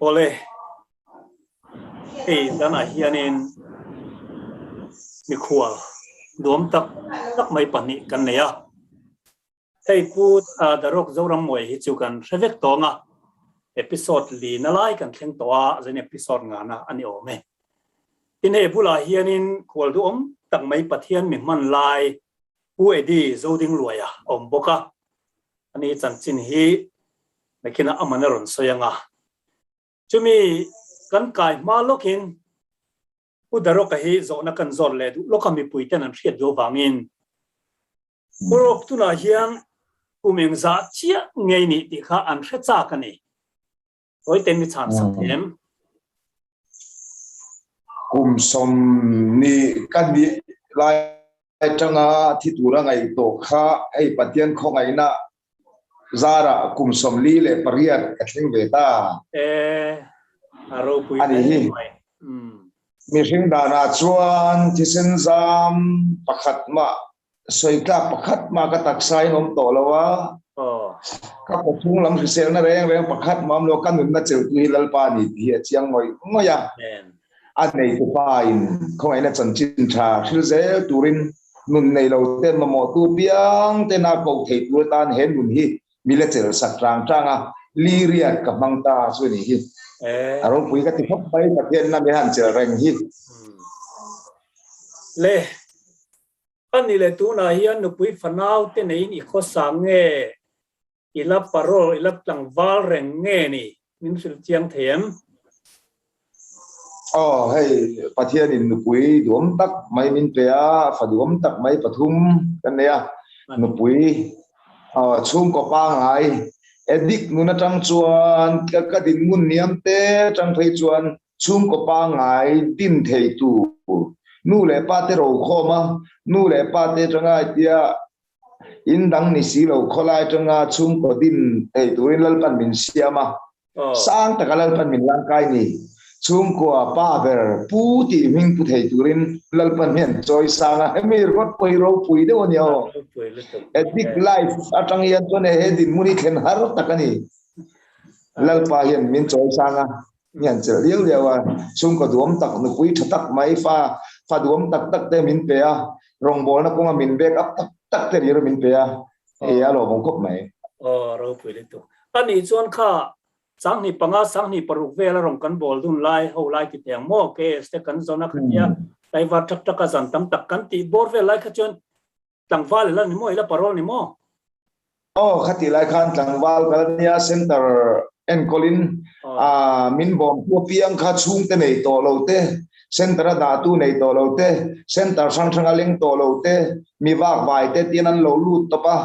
Awle, hei danah hianin mikhual nuam tak tak mai pahnih kan nei a. Hei Pu Darok Zorammuai hi chu kan hre vek tawng a, episode li na lai kan thleng tawh a, zain episode ngana a ni awm e. Tin hei bulah hianin khual duhawm tak mai Pathian mi hman lai Pu Eddie Zodingluaia a awm bawk a, ani chanchin hi nakinah aman a rawn sawi ang a. Chumi kan kai hma lawkin Pu Daroka hi zawhna kan zawt leh duh lawk a mipuiten an hriat duh avangin Pu Rawk tunah hian kum engzah chiah ngei nih tih kha an hre chak a ni. Tawite mi chhan sak thei em? Kum 20 ka nih lai atanga thi tura ngaih tawh kha hei Pathian khawngaihna zarah kum 48 ka thleng ve ta. E, a ropui hle mai. Mihring danah chuan thisen zam pakhat mah Sawi tlak pakhat mah ka taksa in awm tawh lo a, ka kawchhung lam hriselna reng reng pakhat mah awm lo, ka nunna cheltu hi Lalpa a ni tih hi a chiang ngawih ngawih a. A neitu pa in khawngaihna chanchin tha hril zel turin nun nei lo te mamawhtu piang tena koh theih tur atan he nun hi mi la chelh sak tang tang a, li riat ka hmang ta chu a nih hi. A ropui ka ti khawp mai Pathian na mi han chelh reng hi. Le. A ni leh tunah hian nupui fanau te neiin i khawsa nge i la parole i la tlangval reng nge ni min hrilh chiang thei em? Aw hei Pathianin nupui duhawm tak mai min pe a, fa duhawm tak mai pathum kan nei a, nupui chhungkaw pangngai addict nun atang chuan ka dinhmun niam te atang phei chuan Chhungkaw pangngai din thei tur nu leh pa te rokhawm a, nu leh pa te atanga hetia in dang ni si lo khawlai atanga chhungkaw din thei turin Lalpan min siam a, sang taka Lalpan min langkai ni. Chhungkua pa ber pu tih hming pu thei turin Lalpan hian chawi sang a, hemi ringawt pawh hi ropui deuh a nia aw. Addict life atang hian chuan he dinhmun hi thlen har tak a ni. Lalpa hian min chawi sang a. Mi an chelh liau liau a, chhungkaw duam tak, nupui tha tak mai, fa fa duam tak tak te min pe a, rawngbawlna kawnga min back up tak tak te lir min pe a, hei a lawmawm khawp mai. Aw ropui lutuk. A nih chuan kha 5, 26 vela rawn kan bawl dun lai ho lai ti thei ang maw? KS te kan zawn a kha tia tlaivar tak tak a zan tam tak kan tih bawr vel lai kha chuan Tlangval ila ni maw? Ila parol ni maw? Aw, khatih lai khan tlangval kal a nia, center enkawlin min bawmtu apiang kha chhungte nei tawh lo te, center a dahtu nei tawh lo te, center hrang hrang a leng tawh lo te, mi vak vai te tiin an lo lut tawp a,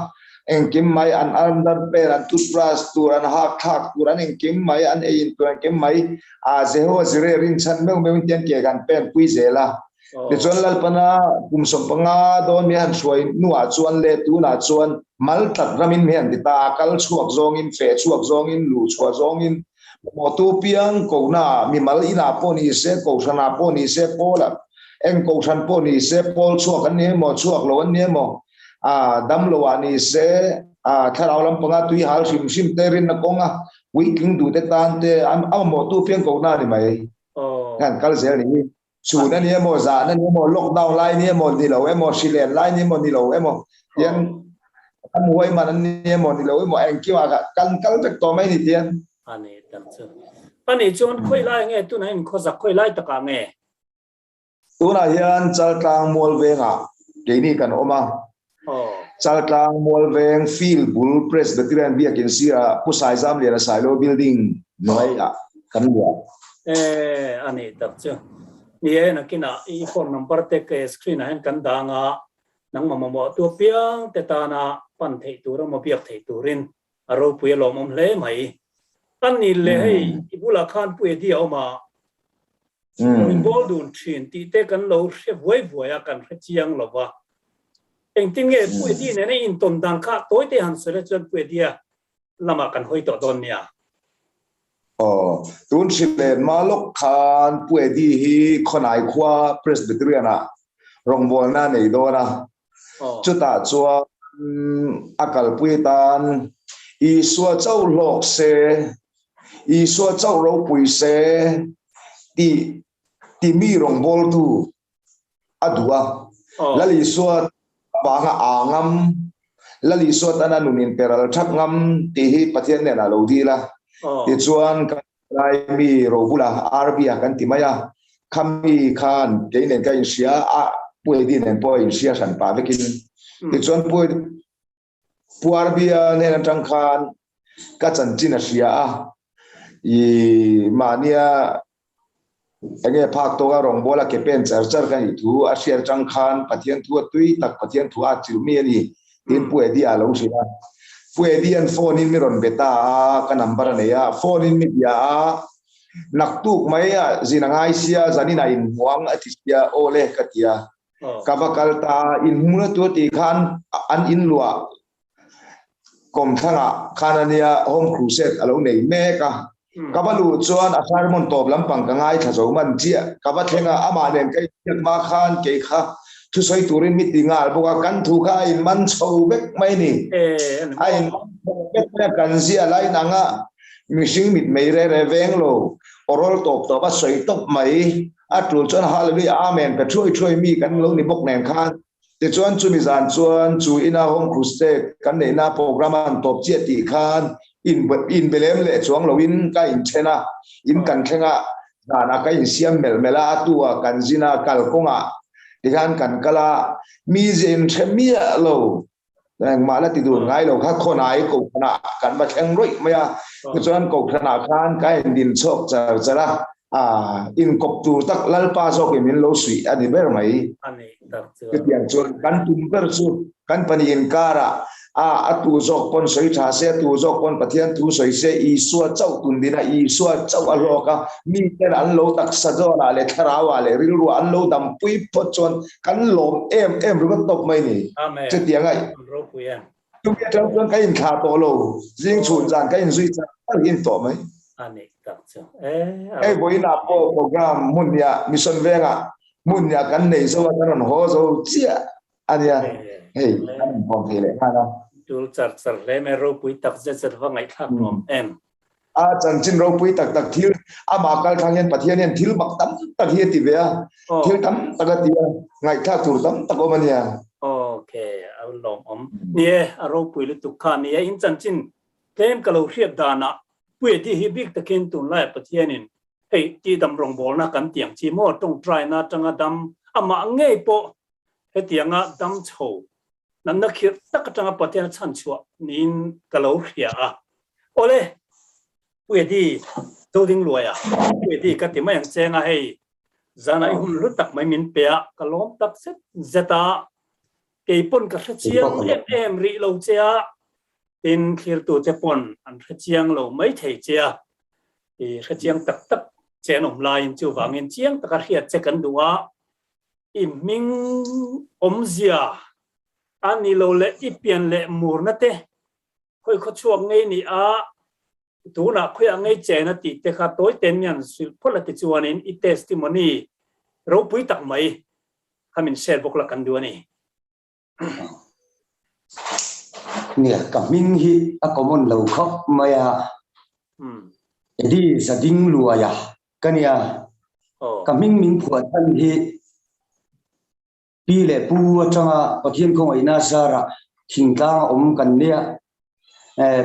engkim mai an underpair, an toothbrush tur, an hak thlak tur, an engkim mai, an ei in tur engkim mai, Jehovah Jireh rinchhan meuh meuhin tian ke kan pen pui zel a. Tichuan Lalpana kum 15 dawn mi han hruai hnuah chuan leh tunah chuan mal tlat ramin mi han ti ta a, kal chhuak zawngin, feh chhuak zawngin, luh chhuah zawngin, mamawhtu piang kohnaah mimal inah pawh ni se, kohhranah pawh ni se, pawlah eng kohhran pawh ni se, pawl chhuak an ni emaw, chhuak lo an ni emaw, damloah ni se, thlarau lampanga tui hal hrim hrim te rinna kawnga puitling duhte tan te a mamawhtu piang kohna a ni mai. Kan kal zel ni hi. Chhun a ni emaw, zan a ni emaw, lockdown lai ni emaw, ni lo emaw, hri len lai ni emaw, ni lo emaw, tian kan huai man an ni emaw, ni lo emaw, engkim ah kan kal vek tawh mai ni tian. A ni tak chu. A nih chuan khawi lai nge tunah in khawsak khawi lai takah nge? Tunah hian Chaltlang Mualvengah keini kan awm a. Chaltlang Mualveng Field bul Presbyterian Biakin sirah Pu Saizamliana Sailo Building hnuaiah kan luah. E, a nih tak chu. Ni e, nakinah i phone number te ka screen ah hian kan dang a, nangmah mamawh tu apiang te tana pan theih tur emaw biak theih turin a ropui a lawmawm hle mai. A ni le hei i bulah khan Pu Eddie a awm a, Lo inbawl dun thin tih te kan lo hre vuai vuai a, kan hre chiang lo va. Engtin nge Pu Eddie nena i intawn dan kha tawi te han sawi la chuan Pu Eddie-a lamah kan hawi tawh dawn nia. Aw, tun hrilh mah lawk khan Pu Eddie hi Khawnai khua Presbyterian-ah rawngbawlna a nei dawn a, chutah chuan a kalpui tan Isua chauh hlawk se. Isua chauh ropui se tih ti mi rawngbawltu a duh a. Lal Isua vanga aa ngam, Lal Isua tana nun inperal thak ngam tih hi Pathian hnenah lo dil a. Tichuan kan lai mi robula RB-a kan ti mai a, khami khan kei nen ka inhria a, Pu Eddie nen pawh a inhria hran pah vekin. Tichuan Pu Pu RB-a hnen atang khan ka chanchin a hria a, i mahnia enge phak tawka rawngbawla ke pen char char ka nih thu a hriat atang khan Pathian thu a tui tak Pathian thu a chilh mi a ni tiin Pu Eddie-a a lo hrilh a. Pu Eddie-a'n phone in mi rawn be ta a, ka number a nei a, phone in mi bia a, naktuk mai a zin a ngai sia, zanin a inhmuang a ti sia, aw le ka ti a. Ka va kal ta a, inhmuna tur tih khan an inluah kawmthlangah khan a nia Home Crusade a lo nei mek a. Ka va luh chuan a sermon tawp lampang ka ngaithla zo man chiah. Ka va thleng a, amah nen ka inbiak hma khan kei kha thusawi turin mi ti nghal bawk a, kan thu kha a inman chho vek mai ni. A inman chho vek mai a, kan zia lai nang a, mihring mitmei re re veng lo, awrawl tawp tawp a sawi tawp mai. A tul chuan Hallelujah Amen pe thuai thuai mi kan lo ni bawk nen khan. Tichuan chumi zan chuan chu ina Home Crusade kan neihna program an tawp chiah tih khan in in be lem leh chuang loin ka inthen a, in kan thleng a, zanah ka insiam melh melh a, a tu ah kan zin a, kalkawngah tikhan kan kal a, mi zia inhre miah lo. Engmah la ti dun ngai lo kha khawnai kohhranah kan va thleng rawih mai a. Tichuan kohhranah khan ka indin chhuak char char a, inkawp tur tak Lalpa zawkin min lo suih a ni ber mai. Chutiang chuan kan tum ber chu kan pahnih inkarah a tu zawk pawn sawi tha se, a tu zawk pawn Pathian thu sawi se, Isua chauh tun din a, Isua chauh a hlawk a, miten an lo taksa zawnah leh thlarauah leh rilruah an lo dampui phawt chuan Kan lawm em em ringawt tawp mai ni. Amen. Chutiang a ropui em. Tumi atang chuan ka inthla tawh lo. Zing chhun zan ka inzui char char hin tawh mai. Ani tak chu. Eh. Hei vawiinah pawh program hmun hniah mission vengah hmun hniah kan nei zo a kan rawn haw zo chiah ania. Hei kan inkhawm thei leh nghal a. Tul char char hle mai ropui tak zet zet va ngaihthlak nuam em. A chanchin ropui tak tak thil amah kal thlang hian Pathian hian thil mak tam tak hi a ti ve a, thil tam tak a ti a, ngaihthlak tur tam tak awm a nia. Ok, a lawmawm. Ni e, a ropui lutuk kha ni e. In chanchin tlem ka lo hriat danah Puia tih hi bik takin tunlaiah Pathianin hei tihdam rawngbawlna kan ti ang chi maw, tawngtaina atanga dam, amah ngei pawh hetianga dam chho Natna khirh tak atanga Pathian a chhan chhuah niin ka lo hria a. Awle, Pu Eddie, Zoding Luaia, Pu Eddie ka ti mai ang cheng a, hei zana i hun hlu tak mai min pe a, ka lawm tak zet zet a, kei pawn ka hre chiang em em rih lo che a, tin thlirtute pawn an hre chiang lo mai thei che a, i hre chiang tak tak che an awm laiin chuvangin chiang taka hriat che kan duh a, I hming awmzia a ni lo leh i pian leh murna te khawi khaw chhuak ngei ni a, tunah khawiah ngei chen a tih te kha tawi ten mian hrilh phawt a ti chuanin i testimony ropui tak mai kha min share bawk la kan duh a ni. Nia, ka hming hi a common lo khawp mai a. Eddie Zading Luaia ka nia. Ka hming min phuah chhan hi pi leh pu atanga Pathian khawngaihna zarah thingtlang a awm kan nia.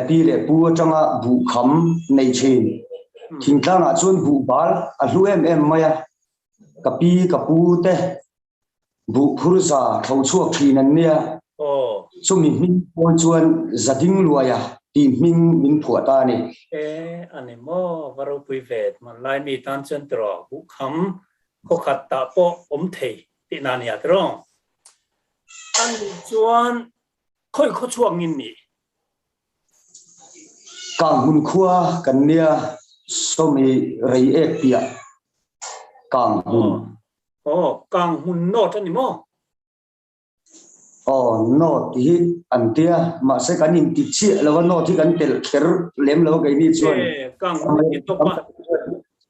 Pi leh pu atanga buhkham nei thin. Thingtlangah chuan buhbal a hlu em em mai a. Ka pi ka pu te Buh phur za tho chhuak thin an nia. Chumi hming pawn chuan Zading Luaia tih hming min phuah ta a ni. E, a ni maw? Va ropui ve. Hmanlai mi tan chuan tiraw buh kham khawkhat tah pawh awm thei tihna a nia tiraw? A nih chuan khawi khaw chhuak ngin ni? Kanghmun khua kan nia, sawmi rei ek piah Kanghmun. Aw, kang hmun note a ni maw? Aw, note hi an tia, mahse kan inti chiah lo a, note hi kan telh kher lem lo a keini chuan. E, kang hmun a ti tawp a.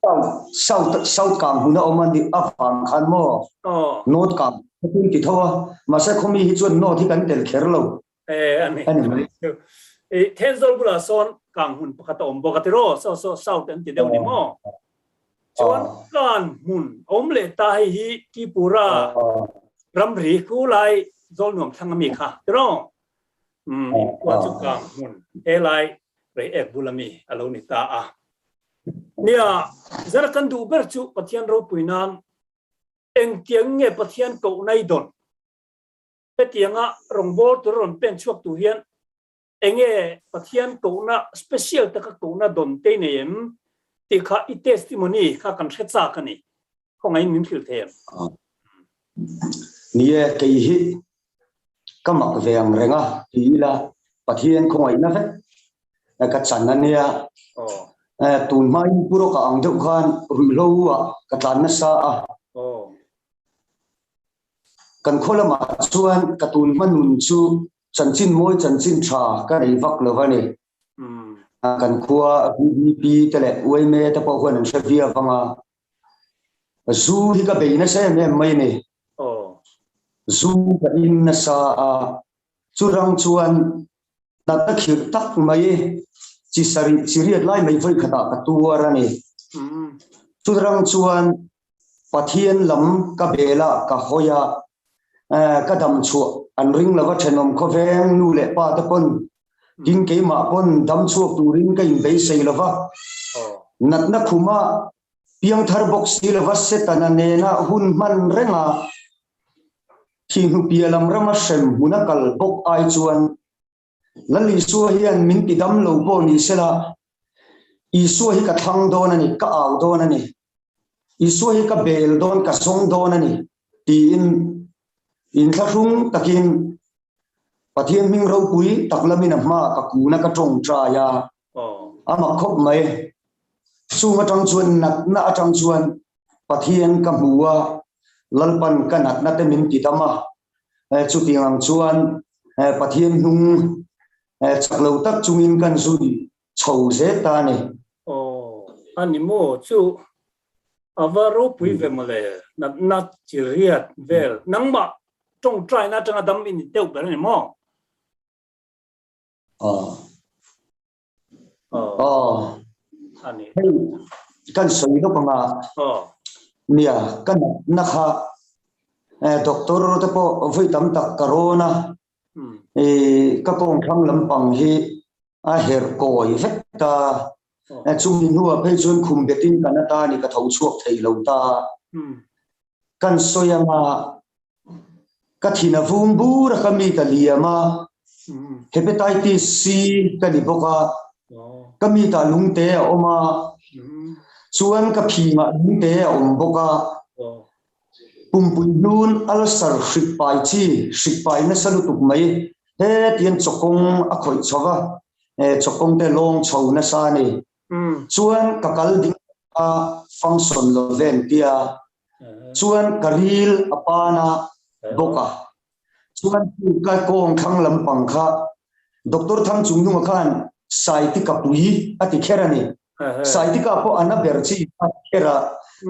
South, south, south kang hmun a awm a nih avang khan maw? Aw. Note kang hmun ti tho a, mahse khawmi hi chuan note hi kan telh kher lo. E, a ni. A ni mai. E, Thenzawl bulah sawn. Kang hmun pakhat a awm bawk a tiraw? Saw saw South an ti deuh ni maw? Chuan kan hmun a awm leh ta hei hi Tripura ramri khu lai Zawlnuam thlang ami kha tiraw? Umm inkhua chu kang hmun he lai Reiek bul ami a lo ni ta a. Nia, zara kan duh ber chu Pathian ropui nan engtiang nge Pathian koh nai dawn? Hetianga rawngbâwl tur a rawn pen chhuak tur hian enge Pathian kohna special taka kohna dawn te nei em tih kha i testimony kha kan hre chak a ni. Khawngaihin min hrilh thei em? Ni e, kei hi ka mak ve ang reng a ti ila Pathian khawngaihna vek ka chan a nia. Tun hmain Pu Rawka ang deuh khan ruihhlo ah ka tlan nasa a. Kan khaw lamah chuan ka tun hma nun chu chanchin mawi chanchin tha ka nei vak lo a ni. Kan khua VDP te leh yma te pawh huan an hre viau vang a, zu hi ka bei nasa em em mai a ni. Zu ka in nasa a, churang chuan natna khirh tak mai chi sarih chi riat lai mai vawi khatah ka tuar a ni. Churang chuan Pathian lam ka bel a, ka hawi a, ka dam chhuah an ring lova thenawm khawveng nu leh pa te pawn tin keimah pawn dam chhuak turin ka inbeisei lova, natna khuma piangthar bawk si lova Setana nena hun hman renga thihnupiah lam rama hrem hmuna kal bawk ai chuan Lal Isua hian min ti dam lo pawh ni sela, Isua hi ka thlang dawn a ni, ka au dawn a ni, Isua hi ka bel dawn, ka zawng dawn a ni, tiin inthlahrung takin Pathian hming ropui tak lamin a hmaah ka kun a, ka tawngtai a, a mak khawp mai. Chung atang chuan natna atang chuan Pathian ka hmu a, Lalpan ka natna te min ti dam a, Chutiang ang chuan Pathian hnung chak lo tak chungin kan zui chho zel ta a ni. Aw, a ni maw? Chu a va ropui ve mawle, natna chi riat vel. Nangmah tawngtaina atanga dam i ni deuh ber a ni maw? Aw. Aw. Ani. Hei kan sawi lawk anga. Aw. Nia ka natna kha doctor te pawh vawi tam tak ka rawn a. Ka kawng thlang lampang hi a herh kawi vek ta. Chumi hnuah phei chuan khum betin ka na ta a ni ka tho chhuak thei lo ta. Kan sawi anga ka thin a vum bur a ka mi ta liam a, Hepatitis C ka ni bawk a, ka mi tah lungte a awm a, chuan ka phimah lungte a awm bawk a, pumpui hnun ulcer hrik pai chi, hrik pai nasa lutuk mai, hetiang chawkawng a khawih chho va, chawkawng te lawng chho nasa a ni. Chuan ka kal ding a function lo ven tia chuan ka ril a pan a bawk a. Chuan ka kawng thlang lampang kha Doctor Thangchungnunga khan Saitika pui a ti kher a ni. Saitika pawh a na ber chi a ti kher a,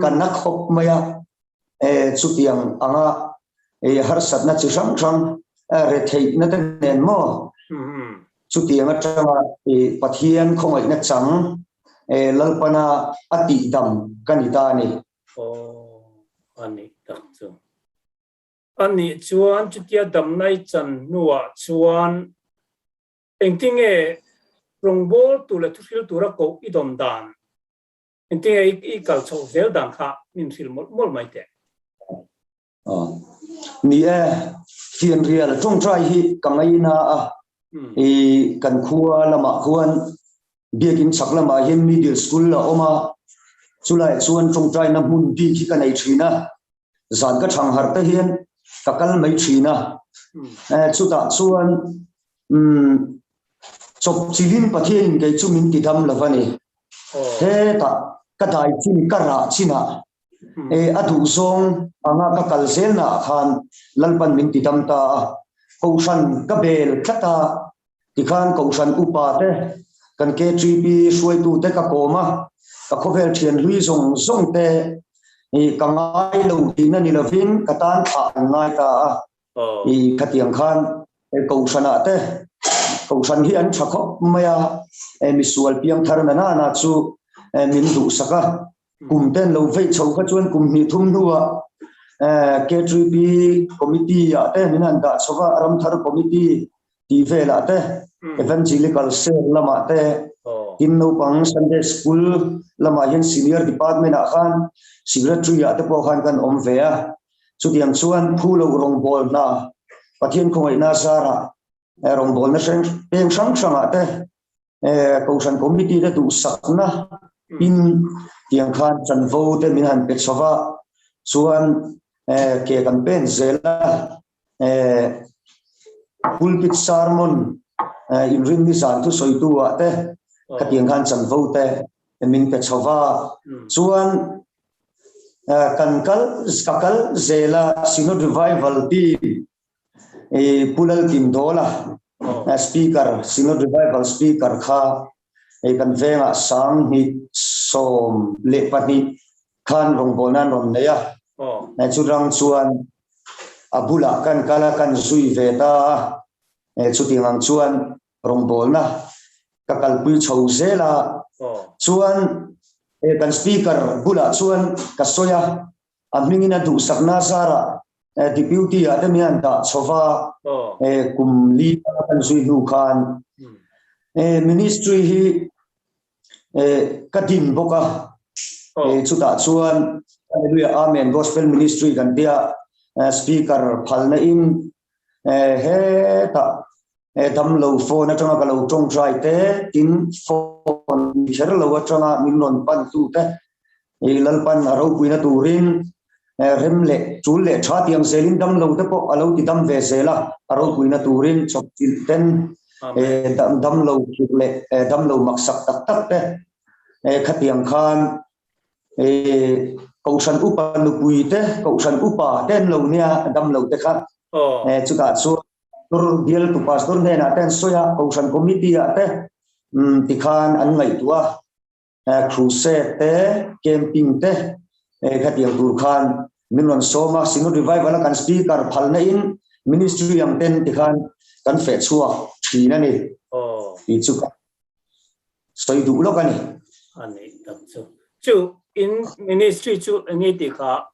ka na khawp mai a. Chutiang anga harsatna chi hrang hrang retheihna te nen maw chutiang atanga Pathian khawngaihna chang Lalpana a tihdam ka ni ta a ni. Aw, a nih tak chu. A nih chuan chutia damna i chan hnuah chuan engtinge rawngbâwl tur leh thuhril tura koh i dawn dan? Engtinge i kal chhoh zel dan kha min hrilh mawlh mawlh mai teh. Ni e, fianrial tawngtai hi ka ngaina a, i kan khua lamah khuan biakin chhak lamah hian middle school a awm a, chulaiah chuan tawngtaina hmun bik hi ka nei thin a, zan ka thang harh te hian ka kal mai thin a, chutah chuan chawp chilhin Pathianin kei chu min tidam lo va ni. Hetah ka dai chin ka rah chinah a duhzawng anga ka kal zelnaah khan Lalpan min tidam ta a, Kohhran ka bel tlat a, tikhan Kohhran upa te, kan KTP hruaitute ka kawm a, ka khawvel thian hlui zawng zawng te ka ngai lo tihna ni lovin ka tan thlah an ngai ta a, khatiang khan Kohhranah te Kohhran hi an tha khawp mai a, misual piangthar na nana chu min duhsak a. Kum ten lo vei chho kha chuan kum hnih thum hnuah K3P Committee ah te min han dah chho va, Ramthar Committee tih velah te, Evangelical Cell lamah te, tin naupang Sunday School lamah hian Senior Department ah khan Secretary ah te pawh khan kan awm ve a. Chutiang chuan phu loh rawngbâwl hna Pathian khawngaihna zarah rawngbâwlna hreng peng hrang hrangah te Kohhran Committee te duhsakna in tiang khan chanvo te min han pe chho va, chuan ke kan pen zel a, pulpit sermon inrinni zan thusawitu ah te khatiang khan chanvo te min pe chho va, chuan kan kal ka kal zel a Synod Revival team Pu Lalkimdawla Speaker Synod Revival Speaker kha kan vengah 2012 khan rawngbawlna an rawn nei a, churang chuan a bulah kan kal a kan zui ve ta a, chutiang ang chuan rawngbawlna ka kalpui chho zel a, chuan kan Speaker bulah chuan ka sawi a, a hmingin a duhsakna zarah Deputy ah te mi an dah chho va, kum li kan zui hnu khan Ministry hi ka din bawk a, chutah chuan Hallelujah Amen Gospel Ministry kan tia Speaker phalna in hetah damlo phone atanga ka lo tawngtai te, tin phone kher lo atanga min rawn pan tu te I Lalpan a ropuina turin rem leh tul leh tha tiang zelin damlo te pawh a lo ti dam ve zel a, a ropuina turin chawpchilh ten damlo tluk leh damlo maksak tak tak te khatiang khan Kohhran upa nupui te, Kohhran upa te an lo nia damlo te kha chutah chuan Pastor bialtu Pastor hnenah te an sawi a, Kohhran Committee ah te tikhan an ngaihtuah a. Crusade te, camping te khatiang tur khan min rawn sawm a, Synod Revival a kan speaker phalna in ministry ang ten tikhan kan feh chhuak thin a ni tih chu ka sawi duh lawk a ni. A nih tak chu. Chu in ministry chu enge tih kha?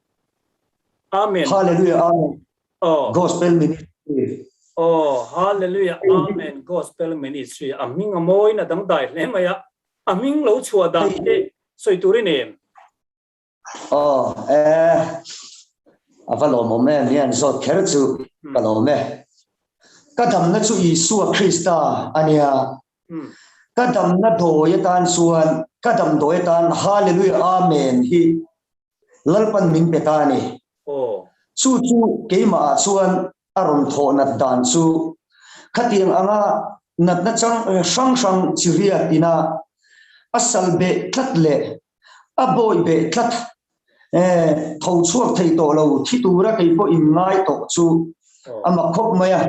Amen. Hallelujah Amen. Aw. Gospel Ministry. Aw, Hallelujah Amen Gospel Ministry a hming a mawiin a dangdai hle mai a. A hming lo chhuah dan te sawi tur i nem. Aw e, a va lawmawm em hian zawt kher chu ka lawm e. Ka damna chu Isua Krista a nia. Ka damna dawi atan chuan ka damdawi atan Hallelujah Amen hi Lalpan min pe ta a ni. Chu chu keimahah chuan a rawn thawh nat dan chu khatiang anga natna chang hrang hrang chi riat ina a sal beh tlat leh a bawi beh tlat tho chhuak thei tawh lo thi tura kei pawh in ngai tawh chu a mak khawp mai a.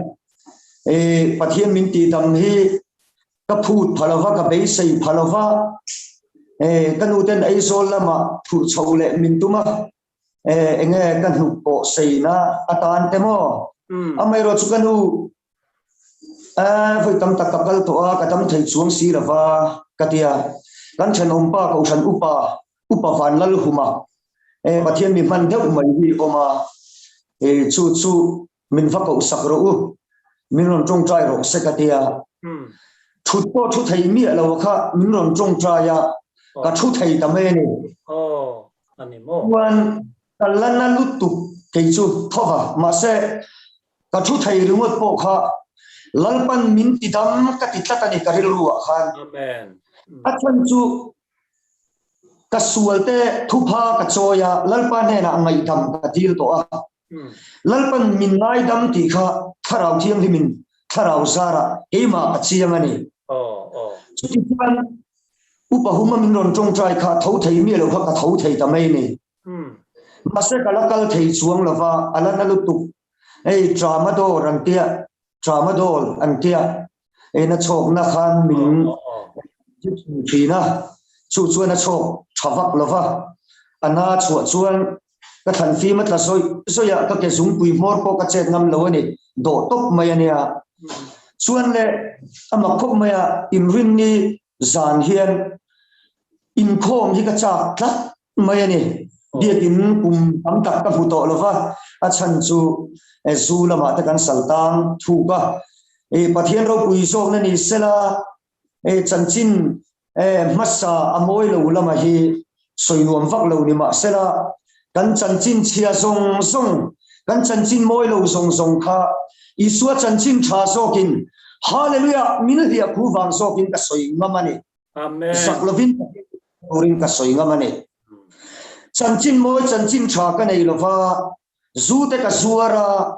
Pathian min tihdam hi Ka phut pha lova, ka beisei pha lova, ka nu ten Aizawl lamah phurh chho leh min tum a, enge ka hnuk pawh seina atan te maw? Amaherawh chu ka nu vawi tam tak ka kal tawh a, ka dam thei chuang si lova ka ti a, kan thenawmpa Kohhran upa, Upa Vanlalhuma, Pathian mi hman deuh mai hi awm a, chu chu Min va koh sak rawh u, min rawn tawngtai rawh se ka tia. Thut pawh thu thei miah lo kha min rawn tawngtai a, ka thu thei ta mai a ni. Chuan ka la na lutuk kei chu tho va, mahse ka thu thei ringawt pawh kha Lalpan min ti dam ka ti tlat a ni ka rilru ah khan. A chhan chu ka sual te thupha ka chawi a, Lalpa hnenah ngaihdam ka dil tawh a. Lalpan min ngaidam tih kha Thlarau Thianghlimin Thlarau zarah keimah a chiang a ni. Chuti chuan Upa Huma min rawn tawngtai kha tho thei miah lo kha ka tho thei ta mai a ni. Mahse ka la kal thei chuang lo va, a la na lutuk. Hei Tramadol an tia, Tramadol an tia, ei na chhawkna khan min thin a, chu chuan a chhawk tha vak lo va, a na chhuah chuan ka thlan fim a tla zawih zawih a, ka ke zungpui hmawr pawh ka chet ngam lo a ni, dawh tawp mai a nia. Chuan le a mak khawp mai a, inrinni zan hian inkhawm hi ka chak tlat mai a ni. Biakin kum tam tak ka hmu tawh lo va, a chhan chu zu lamah te kan sal tang thuk a. Pathian ropui zawkna ni sela chanchin hmasa a mawi lo lama hi sawi nuam vak lo ni mahsela kan chanchin chhia zawng zawng, kan chanchin mawi lo zawng zawng kha Isua chanchin tha zawkin Hallelujah min hliah khu vang zawkin ka sawi ngam a ni. Amen. Zak lovin turin ka sawi ngam a ni. Chanchin mawi chanchin tha ka nei lova, zu te ka zuar a,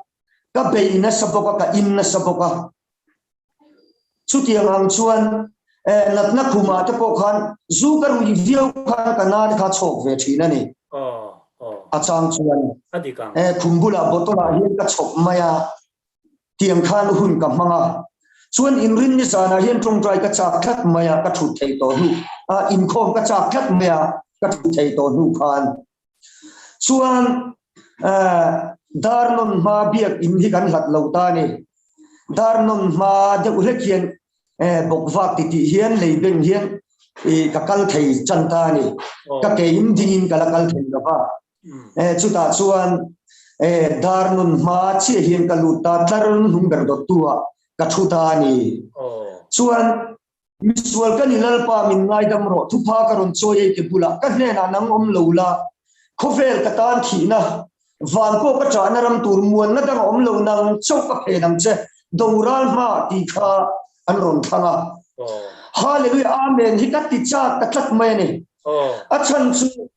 ka bei nasa bawk a, ka in nasa bawk a. Chutiang ang chuan natna khumah te pawh khan zu ka ruih viau khan ka na te kha chhawk ve thin a ni. A chang chuan khum bulah bottle ah hian ka chhawp mai a, tiang khan hun ka hmang a. Chuan inrin ni zanah hian tawngtai ka chak tlat mai a, ka thut thei tawh hnu, inkhawm ka chak tlat mai a, ka thut thei tawh hnu khan. Chuan Darnawn hma biak in hi kan hlat lo ta a ni. Darnawn hma deuh hlek hian bawkvak ti tih hian lei beng hian ka kal thei tan ta a ni. Ka ke in ding in ka la kal thei lo va. Chutah chuan Darnawn hma chiah hian ka lut ta, tlar hnung ber dawttu ah ka thu ta a ni. Chuan Misual ka ni Lalpa min ngaidam rawh, thupha ka rawn chawi ei ke bulah ka hnenah nang awm lo la, khawvel ka tan thihna, van pawh ka ṭahna ram tur muanna dang a awm lo nang chauh ka phen ang che, doral hma tih kha an rawn thlang a. Hallelujah Amen hi ka ti chak ta tlat mai a ni. A chhan chu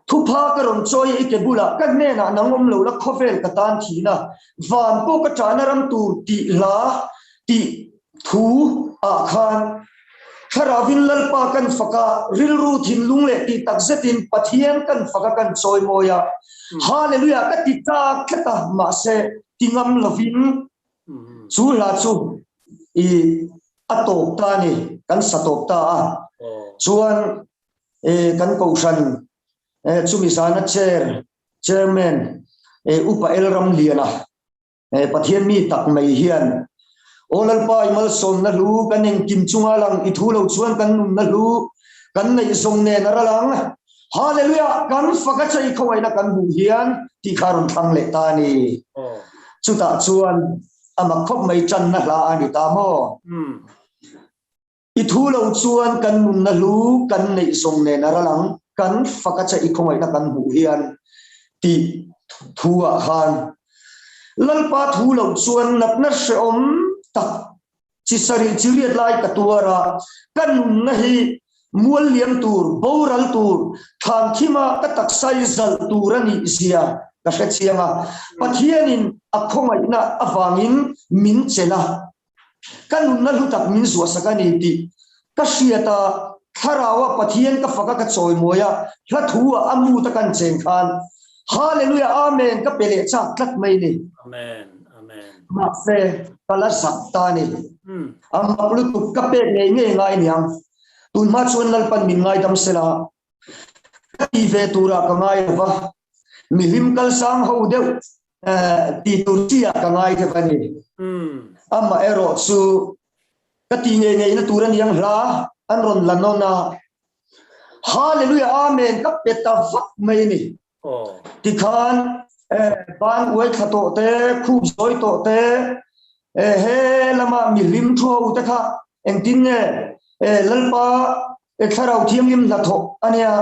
Thupha ka rawn chawi i ke bulah ka hnenah nang awm lo la khawvel ka tan thin a, van pawh ka ṭahna ram tur tih hla tih thu ah khan Thlarauvin Lalpa kan fak a, rilru thinlung leh tih tak zetin Pathian kan fak a kan chawi mawi a, Hallelujah ka ti tlak tlat a, mahse ti ngam lovin chu hla chu i a tawp ta a ni, kan sa tawp ta a, chuan kan kohhran chumi zana chair chairman upa El Ramliana Pathian mi tak mai hian Aw Lalpa i malsawmna hlu kan engkim chunga lang i thu lo chuan kan nunna hlu kan neih zawng nen a ral ang Hallelujah kan fak a chei khawngaihna kan hmuh hian tih kha rawn thlang leh ta a ni. Chutah chuan a mak khawp mai tanna hla a ni ta maw? I thu lo chuan kan nunna hlu kan neih zawng nen a ral ang, kan fak a che i khawngaihna kan hmuh hian tih thu ah khan Lalpa thu lo chuan natna hrehawm tak chi sarih chi riat lai ka tuar a, ka nunna hi mual liam tur, boral tur, thlan thima ka taksa i zalh tur a nih zia ka hre chiang a, Pathianin a khawngaihna avangin min chelh a. Ka nunna hlu tak min zuahsak a ni tih ka hriat a, Thlaraua Pathian ka fak a ka chawimawi a, hla thu ah a mut a kan cheng khan Hallelujah Amen ka pe leh chak tlat mai ni. Amen Amen. Mahse ka la zak ta a ni. A mak lutuk ka pek ngei ngei ngai niang. Tunhma chuan Lalpan min ngaidam sela ka ti ve turah ka ngai lova, mihlim kalsang ho deuh ti tur chi ah ka ngai deuh a ni. Amah erawh chu ka ti ngei ngei na tur a niang hla an rawn la nawn a, Hallelujah Amen ka pe ta vak mai a ni. Tikhan ban uai thla tawh te, khup zawi tawh te, he lama mihlim thu ho te kha engtin nge Lalpa Thlarau Thianghlim hnathawk a nia.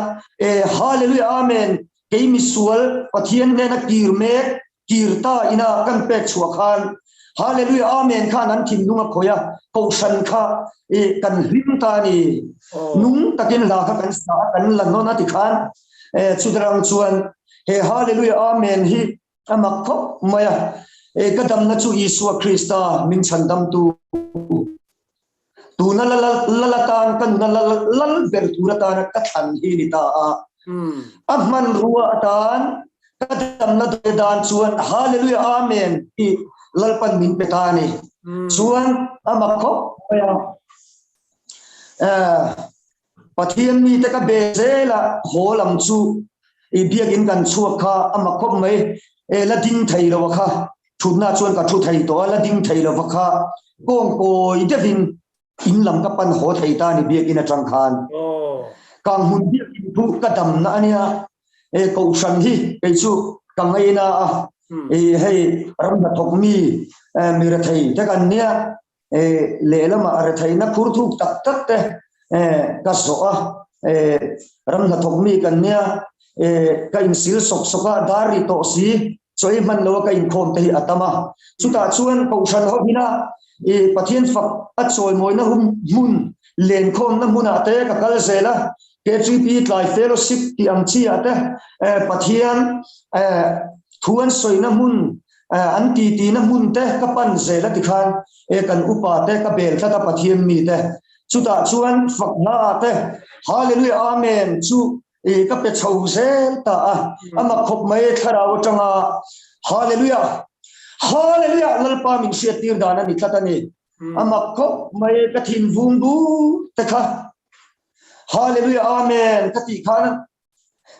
Hallelujah Amen Kei misual Pathian hnena kir mek, kir ta ina kan pek chhuah khan Hallelujah Amen khan an thinlung a khawih a, kohhran kha i kan hlim ta a ni. Nung takin hla kha kan sa a, kan la nawn a ti khan chutarang chuan he Hallelujah Amen hi a mak khawp mai a. Ka damna chu Isua Krista min chhandamtu. Tuna lal atan ka nuna lal ber tur atana ka thlan hi ni ta a. A hmanrua atan ka damna dawi dan chuan Hallelujah Amen tih Lalpan min pe ta a ni. Chuan a mak khawp mai a. Pathian mite ka be zel a, haw lam chu i biakin kan chhuak kha a mak khawp mai. La ding thei lo a kha. Thutna chuan ka thu thei tawh a, la ding thei lova kha kawng kawi deuhin in lam ka pan haw thei ta a ni biakin atang khan. Kang hmun biakin thu ka damna a nia, e kohhran hi kei chu ka ngaina a, e hei ram hnathawk mi mi rethei te kan nia, e lehlamah retheihna phur thuk tak tak te e ka zawh a, e ram hnathawk mi kan nia, e ka insil sawk sawk a, dar ri tawh si chawi hman lo a ka inkhawm te hi a tam a. Chutah chuan Kohhran ho hina i Pathian fak a chawimawina hmun lenkhawmna hmunah te ka kal zel a, KGP tlai fellowship tih ang chi ah te Pathian thu an sawina hmun an titina hmun te ka pan zel a tikhan e kan upa te ka bel tlat a Pathian mi te. Chutah chuan fak hla ah te Hallelujah Amen chu I ka pe chho zel ta a, a mak khawp mai thlarau atanga Hallelujah! Hallelujah! Lalpa min hriattir dan a ni tlat a ni. A mak khawp mai ka thin vung bur te kha Hallelujah Amen ka tih khan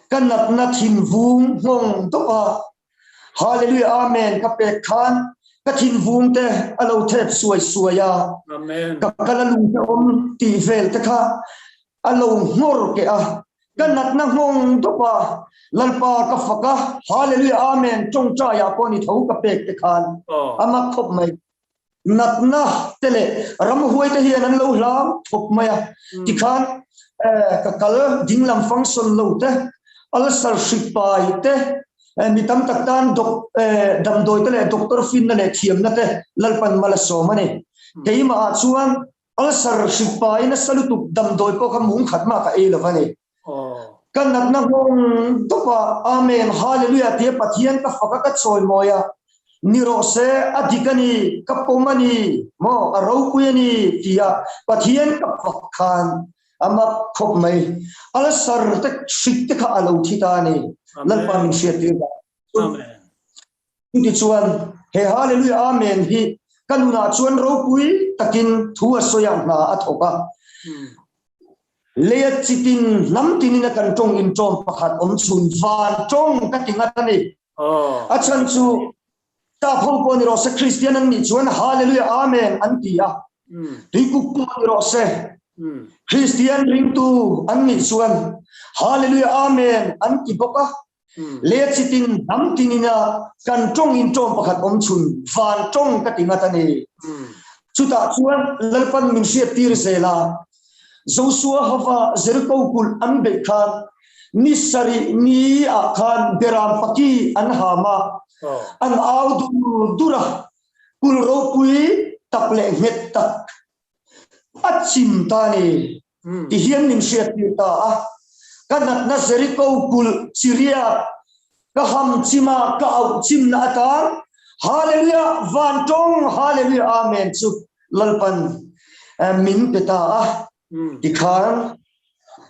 ka natna thin vung nghawng dawp a, Hallelujah Amen ka pek khan ka thin vung te a lo thep suai suai a, ka kal a lung te awm tih vel te kha A lo nghawr keh a, ka natna nghawng dawp a, Lalpa ka fak a, Hallelujah Amen tawngtai ah pawh ni tho ka pek te khan a mak khawp mai. Natna te leh ramhuai te hian an lo hlam thawp mai a, tikhan ka kal dinglam function lo te, ulcer hrik pai te, mi tam tak tan damdawi te leh doctor finna leh thiamna te Lalpan mal a sawm a ni. Keimah ah chuan Ulcer hrik pai nasa lutuk damdawi pawh kha mung khat mah ka ei lo va ni. Ka natna nghawng dawp a, Amen, Hallelujah tia Pathian ka fak a, ka chawimawi a, ni rawh se, a dik a ni, ka pawm a ni, maw, a ropui a ni tia Pathian ka fak khan a mak khawp mai. Ulcer te hrik te kha a lo thi ta a ni. Lalpa min hriattir dan. Amen. Chutichuan, he Hallelujah Amen hi ka nunah chuan ropui takin thu a sawi a, hna a thawk a. Leia chitin hnam tinin a kan tawng inṭawm pakhat awm chhun van tawng ka ti ngat a ni. A chhan chu tap ho pawh ni rawh se Kristian an nih chuan Hallelujah Amen an ti a, tuikuk pawh ni rawh se Kristian ringtu an nih chuan Hallelujah Amen an ti bawk a. Le chitin hnam tinin a kan tawng in tawng pakhat awm chhun van tawng ka ti ngat a ni. Chutah chuan Lalpan min hriattir zel a, Josua hova Jeriko kulh an beih khan ni sarih ni ah khan Beram paki an ham a, an au dur dur a, kulh ropui tak leh nghet tak a chim ta a ni. Ti hian min hriattir ta a, ka natna Jeriko kulh chiriat ka ham chima ka auh chimna atan Hallelujah van tawng Hallelujah Amen chu Lalpan min pe ta a. Tikhan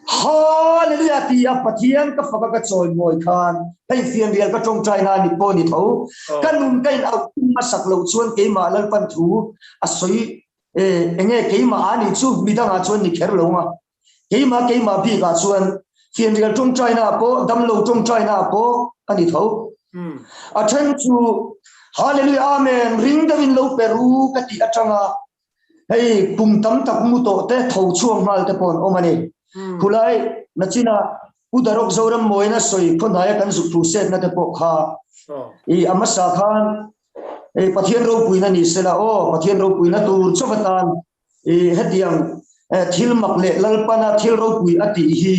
Hallelujah ti a Pathian ka faka ka chawimawi khan hei fianrial ka tawngtai na ni pawh ni tho ka nun ka in auh chim hmasak loh chuan keimah Lalpan thu a sawi E, enge keimah a nih chu midangah chuan ni kher lo nga. Keimah keimah bikah chuan fianrial tawngtaina ah pawh damlo tawngtaina ah pawh a ni tho. A then chu Hallelujah Amen ring deuhin lo pe ru ka tih atanga hei kum tam tak mu tawh te tho chhuak nghal te pawh an awm a ni. Khulai nachina Pu Darok Zoram mawina sawi khawhnaia kan zuk thu setna te pawh kha i a hmasa khan Hei Pathian ropuina ni sela aw, Pathian ropuina tur chauh atan i hetiang thil mak leh Lalpana thil ropui a tih hi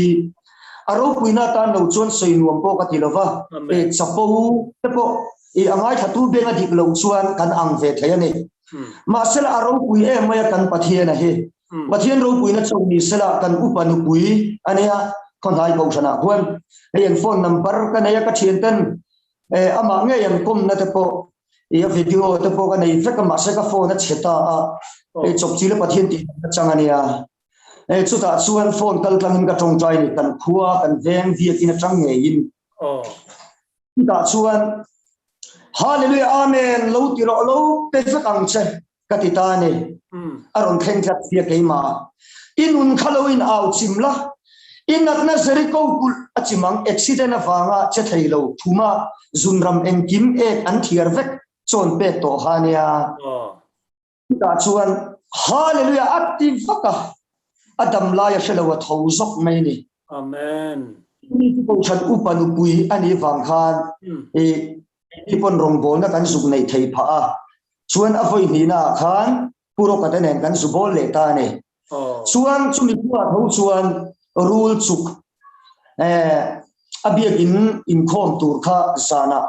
a ropuina atan lo chuan sawi nuam pawh ka ti lo va, chapo te pawh i a ngaithlatu beng a dik loh chuan kan ang ve thei a ni. Mahsela a ropui em mai a kan Pathiana hi. Pathian ropuina chauh ni sela kan upa nupui a nia, khawhnai kohhranah khuan hei an phone number ka nei a ka thianten Eh, amah ngei an kawmna te pawh i a video te pawh ka nei vek a mahse ka phone a chhe ta a eh chawpchil a Pathian tih ka chang a nia eh chutah chuan phone kal tlangin ka tawngtai ni kan khua kan veng biakin atang ngeiin chutah chuan Hallelujah Amen lo ti rawh lo pe vek ang che ka ti ta a ni. A rawn thleng tlat sia keimah. I nun kha lo in au chim la, i natna Jericho kulh a chim ang, accident avanga che thei lo, thuma zunram engkim ek an thiar vek. Chaw an pek tawh kha ania. Chutah chuan Hallelujah a ti vak a, a dam lai a hre lo a tho zawk mai a ni. Amen. Mi chu Kohhran upa nupui a nih vang khan i keini pawn rawngbawlna kan zuk neih thei phah a. Chuan a vawi hnihna ah khan Pu Rawka te nen kan zu bawl leh ta a ni. Chuan chumi bulah tho chuan rul chuk a biakin inkhawm tur kha zanah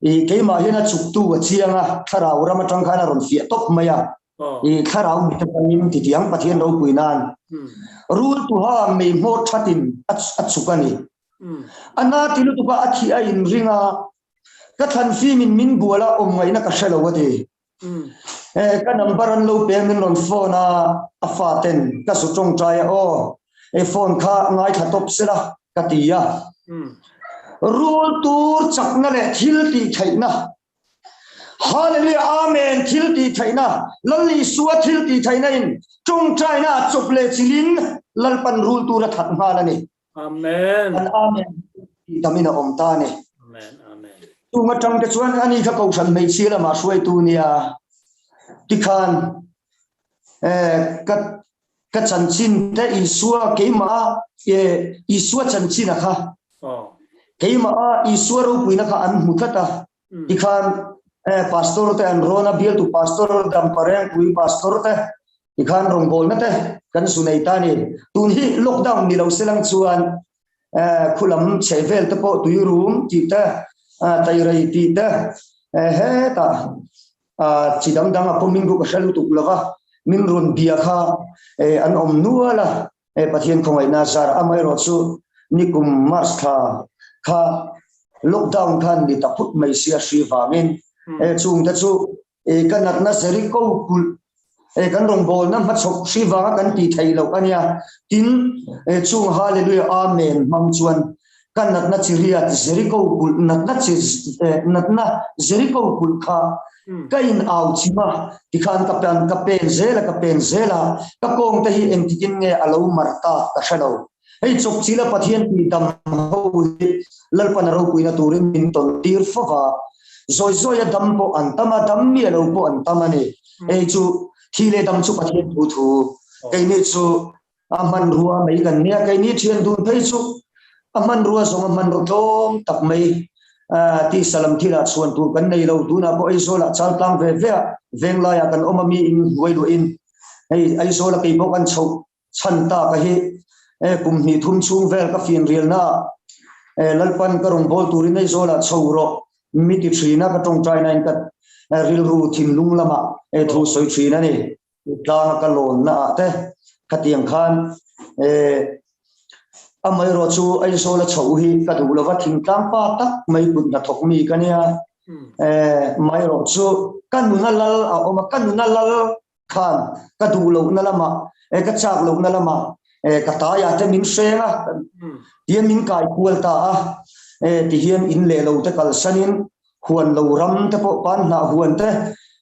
i keimah hian a chuktu a chiang a, thlarau ram atang khan a rawn fiah tawp mai a, i thlarau mit atangin titiang Pathian ropui nan rul tuha mei hmawr thatin a chuk a ni. A na ti lutuk a, a thih a inring a, ka thlan fimin min bual a, awm ngaihna ka hre lo a ti. Ka number an lo pe min rawn phone a, a fa ten ka zu tawngtai a aw, e phone kha ngaithla tawp sela ka ti a. Rul tur chakna leh thil tih theihna Hallelujah Amen thil tih theihna Lal Isua thil tih theihna in tawngtaina a chawp leh chilin Lalpan rul tur a that nghal a ni. Amen. An amen tih tam in a awm ta a ni. Amen. Amen. Tung atang te chuan ani kha kohhran hmeichhia lamah hruaitu nia tikhan eh ka ka chanchin te Isua keimah eh Isua chanchin a kha keimah Isua ropuina kha an hmu tlat a Tikhan pastor te an rawn a, bialtu pastor, Damparengpui pastor te tikhan rawngbawlna te kan zu nei ta a ni. Tun hi lockdown ni lo se lang chuan khulam chhehvel te pawh tuirum tih te, tairei tih te hetah chi dang dang a pawmin ruk a hre lutuk lo va, min rawn bia kha an awm nual a. He Pathian khawngaihna zar amaherawh chu nikum March thla kha lockdown khan ni ta phut mai sia hri vangin chungte chu ka natna Jericho kulh kan rawngbawlna hmachhawk hri vanga kan tih theih loh a nia. Tin, chung Hallelujah Amen hmang chuan ka natna chi riat Jericho kulh natna chi natna Jericho kulh kha ka in au chim a tikhan ka pen ka pen zel a ka pen zel a ka kawng te hi engtikin nge a lo mar ta ka hre lo hei chawp chila Pathian tih dam ho hi Lalpan a ropuina turin min tawn tir fo va zawi zawi a dam pawh an tam a dam miah lo pawh an tam a ni hei chu thi leh dam chu Pathian thu thu keini chu A hmanrua mai kan nia, keini thian dun phei chu a hmanrua zawng a hmanraw tlawm tak mai tisa lam thilah chhuan tur kan nei lo. Tunah pawh Aizawlah chal tlang ve ve a, venglaiah kan awm a mi in hnuai luahin hei Aizawla kei pawh kan chhoh chhan tak a hi kum hnih thum chhung vel ka fianrialna ah Lalpan ka rawngbâwl turin Aizawlah chho rawh mi ti thin a, ka tawngtaina in ka rilru thinlung lamah thu sawi thin a ni. Tlanga ka lawnna ah te khatiang khan amaherawh chu Aizawl a chhoh hi ka duh lova thingtlang pa tak mai kut hnathawk mi ka nia. Amaherawh chu ka nuna lal a awm a, ka nuna lal khan ka duh lohna lamah ka chak lohna lamah ka taiah te min hreng a, tihian min kai kual ta a, tihian in leh lo te kalsanin Huan lo ram te pawh pan hnah huan te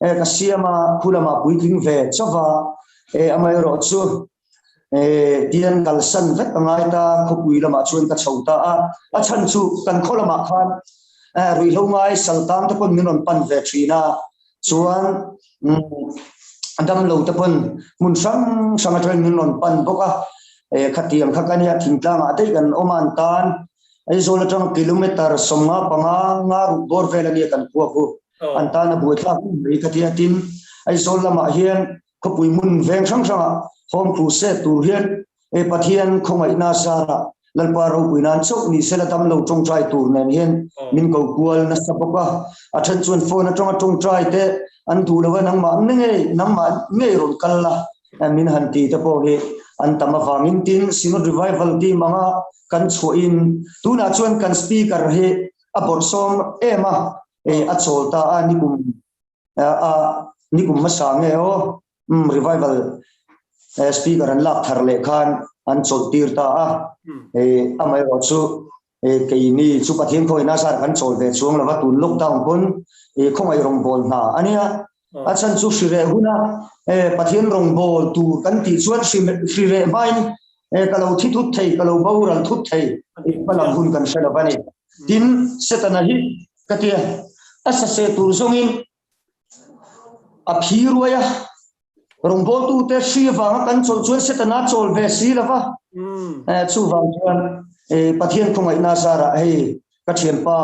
ka siam a, khu lamah puitling ve chauh va, amaherawh chu tian kalsan vek a ngai ta, khawpui lamah chuan ka chho ta a, a chhan chu kan khaw lamah khan ruihhlo ngai saltang te pawn min rawn pan ve thin a, chuan damlo te pawn hmun hrang hrang atangin min rawn pan bawk a, khatiang kha ka nia thingtlangah daih kan awm a an tan. Aizawl atanga kilometer 55 nga ruk bawr vel a nia kan khua khu. An tan a buaithlak em mai ka ti a. Tin, Aizawl lamah hian khawpui hmun veng hrang hrangah Home Crusade tur hian e Pathian khawngaihna zarah Lalpa ropui nan chauh ni sela damlo tawngtai tur nen hian min ko kual nasa bawk a. A then chuan phone atanga tawngtai te an duh lo a, nangmah ngei nangmah ngei rawn kal la min han ti te pawh hi an tam avangin tin Synod Revival team anga kan chhuahin tunah chuan kan speaker hi a bawrhsawm em a, a chawl ta a nikum a nikum hmasa nge aw revival speaker an lak thar leh khan an chawlh tir ta a, amaherawh chu keini chu Pathian khawiin a zar kan chawl ve chuang lova tun lockdown pawn khawngaih rawngbawl hna a nia, a chhan chu hri reh huna Pathian rawngbawl tur kan tih chuan hri reh hmain ka lo thi thut thei, ka lo boral thut thei tih hma lam hun kan hre lo a ni. Tin, Setana hi ka tia, a saseh tur zawngin. A phi ruai a, rawngbawltute hri avanga kan chawlh chuan Setana chawl ve si lo va. Chuvang chuan Pathian khawngaihna zarah hei ka thianpa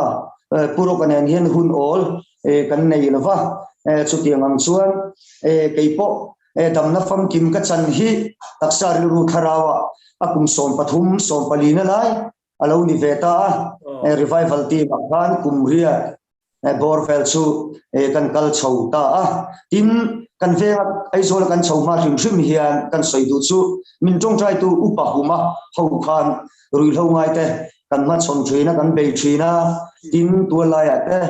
Pu Rawka nen hian hun awl kan nei lo va. Chutiang ang chuan kei pawh damna famkim ka chan hi taksa rilru thlarauah a kum 13, 14 na lai a lo ni ve ta a. Revival team ah khan kum riat bawr vel chu kan kal chho ta a. Tin, kan venga Aizawla kan chho hma hrim hrim hian kan sawi duh chu min tawngtaitu Upa Huma ho khan ruihhlo ngaite kan hmachhawn thin a, kan bei thin a. Tin, tuallaiah te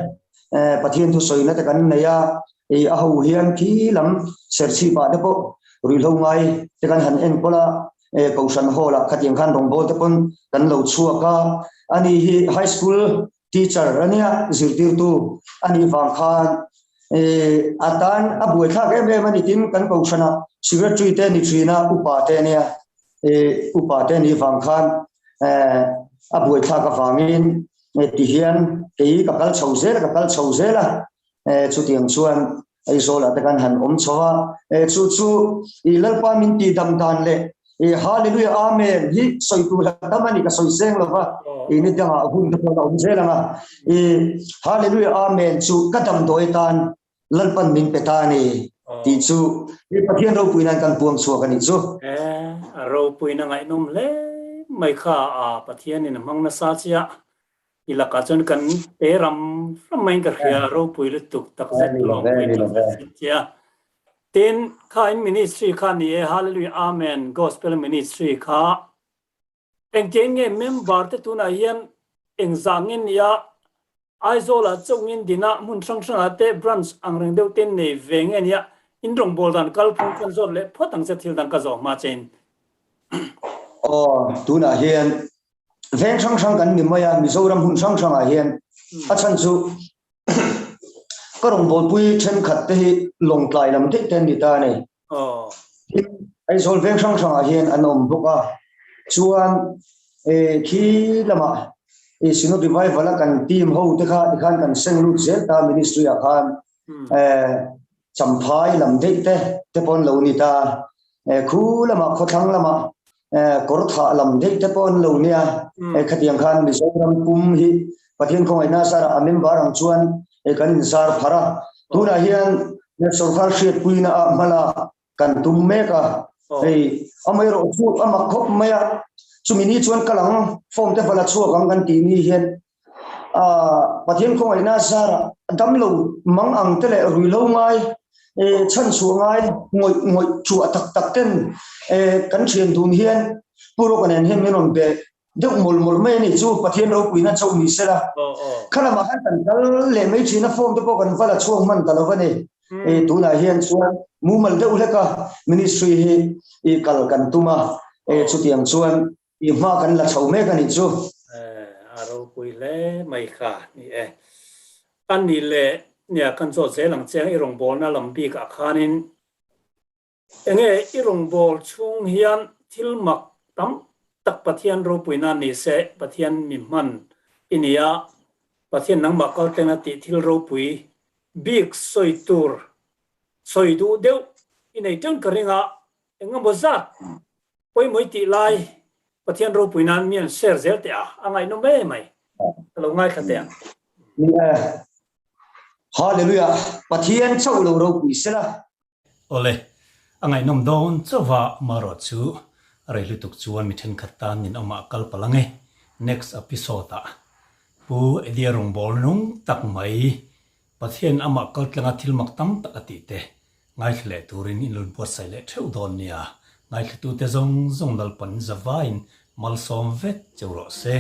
Pathian thusawina te kan nei a, a ho hian khi lam Serchhipah te pawh ruihhlo ngai te kan han enkawl a, Kohhran Hall ah khatiang khan rawngbawl te pawn kan lo chhuak a, ani hi High School Teacher a nia, zirtirtu a nih vang khan a tan a buaithlak em em a ni tin kan Kohhranah Secretary te ni thin a, upa te nia, upa te nih vang khan a buaithlak avangin tihian kei ka kal chho zel a, ka kal chho zel a, chutiang chuan Aizawlah te kan han awm chho a, chu chu i Lalpa min tihdam dan leh i Hallelujah Amen hi sawi tur la tam a ni, ka sawi seng lo va, i ni dangah hun te pawh a awm zel ang a, i Hallelujah Amen chu ka damdawi atan Lalpan min pe ta a ni tih chu i Pathian ropui nan kan puang chhuak a nih chu. E, a ropuina ngaihnawm hle mai kha a Pathianin a hmang nasa chiah. I lakah chuan kan pe ram ram maiin ka hria, ropui lutuk takzet lawmpui takzet zet che a. Tin, kha in ministry kha ni e, Hallelujah Amen Gospel Ministry kha engtiang nge member te tunah hian engzah nge nia Aizawlah chauhngin dinah hmun hrang hrangah te branch ang reng deuh te nei ve nge nia in rawngbâwl dan kalphung kan zawt leh phawt ang che thil dang ka zawh hma chein. Aw, tunah hian Veng hrang hrang kan ni mai a, Mizoram hmun hrang hrangah hian a chhan chu ka rawngbawlpui thenkhat te hi Lawngtlai lam daih te an ni ta a ni. Aizawl veng hrang hrangah hian an awm bawk a, chuan khi lamah Synod Revival a kan team ho te kha tikhan kan seng lut zel ta ministry ah khan Champhai lam daih te te pawh an lo ni ta. Khu lamah khawthlang lamah kawrthah lam daih te pawh an lo nia. Khatiang khan Mizoram pum hi Pathian khawngaihna zarah a member ang chuan kan inzar pharh a. Tunah hian sorkar hriatpuina ah hmala kan tum mek a. Hei amaherawh chu a mak khawp mai a. Chumi ni chuan kal ang form te va la chhuak ang kan tih ni hian Pathian khawngaihna zarah damlo mang ang te leh ruihhlo ngai, chhanchhuah ngai ngawih ngawih chhuah tak tak ten kan thian dun hian Pu Rawka nen hian min rawn be deuh mawlh mawlh mai a ni chu Pathian ropuina chauh ni sela. Kha lamah khan kan kal leh mai thin a, form te pawh kan va la chhuak hman ta lo va ni. Tunah hian chuan mumal deuh hleka ministry hi kal kan tum a, chutiang chuan I hma kan la chho mek a nih chu. A ropui hle mai kha ni e. A ni leh nia kan zawt zel ang che i rawngbawlna lam bik ah khanin enge i rawngbâwl chhung hian thil mak tam tak Pathian ropuina ni se Pathian mi hman i ni a, Pathian nangmah kaltlenga tih thil ropui bik sawi tur sawi duh deuh i nei teuh ka ring a, engemaw zat Pawimawih tih lai Pathian ropui nan mi an share zel teh a, a ngaihnawm em mai. Ka lo ngaithla teh ang. Ni e. Hallelujah. Pathian chauh lo ropui sela. Awle, a ngaihnawm dawn chauha marawh chu rei lutuk chuan mi thenkhat tan ninawmah kal palh ang e. Next episode ah Pu Eddie-a rawngbâwl nung tak mai Pathian amah kaltlanga thil mak tam tak a tih te ngaithla leh turin in rawn buatsaih leh theuh dawn nia. Ngaithlatute zawng zawng Lalpan zavaiin malsawm vek cheu rawh se.